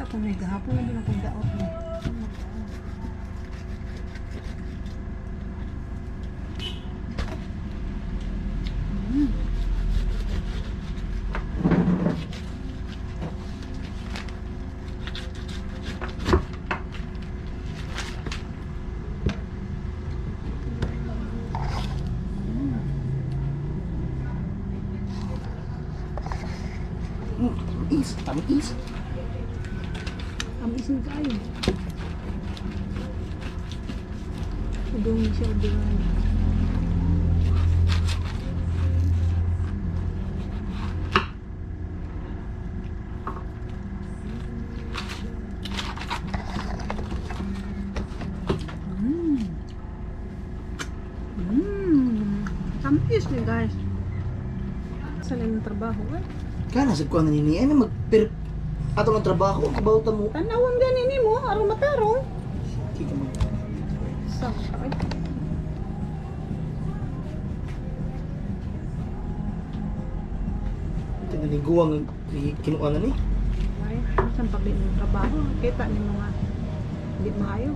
Daot na gahapon na din akong daot ni. Tamis, tamis. Tamis na kayo. Udong siya, udong. Tamis ni, guys. Sa ng trabaho eh. Kana sa kuan ni ay mag per ato ng trabaho kabawta mo. Tanawon gani nimo aron matarong. Kika mo. Sa ay. Tinaliguang kinuan na ni. Ay, saan pag di mo trabaho, kita ni mga di maayo.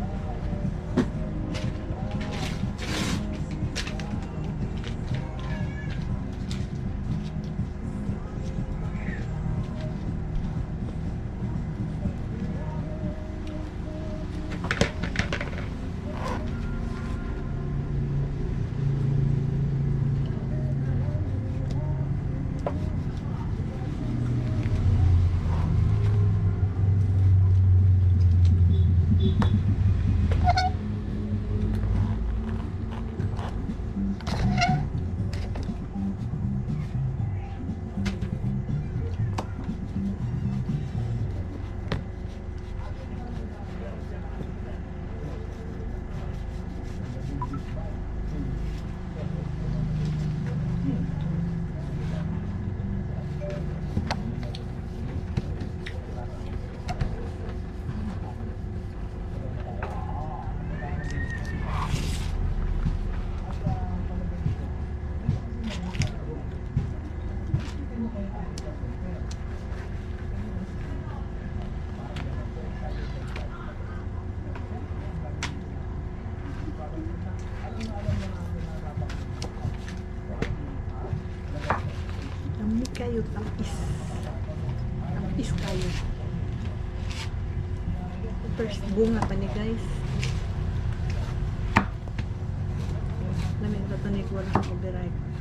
Dami kayo, tamis. Tamis kayo. First bunga pa ni, guys. Lamin ka to ni wala sa copyright.